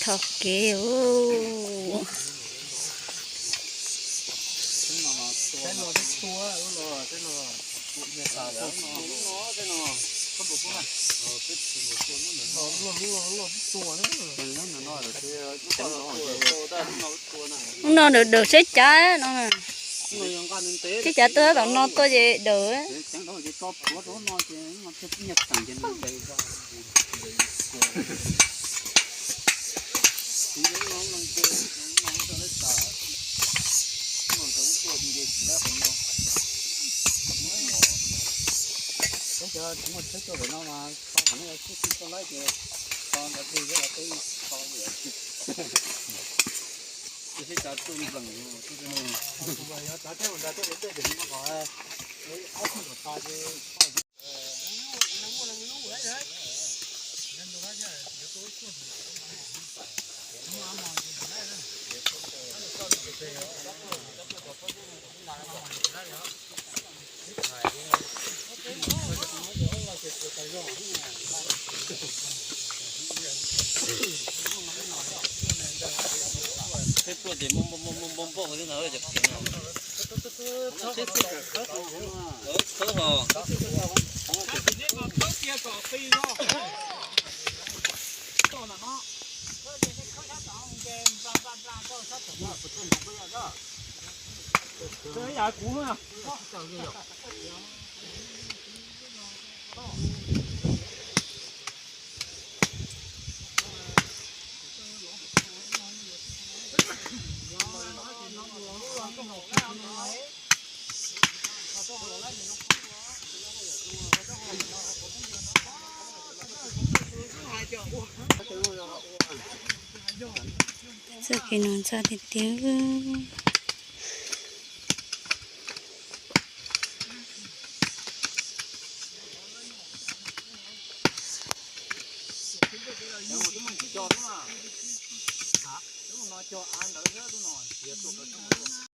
Thov kev. Ub no dawm dawm seb cav no. Seb cav tuaj tom no tuaj ces dawm. Peb tuaj ces muaj npauj npauj npauj npauj thiab ntag cov pem no. Khawb ho. Txoj kev no ntxhab tiag tiag.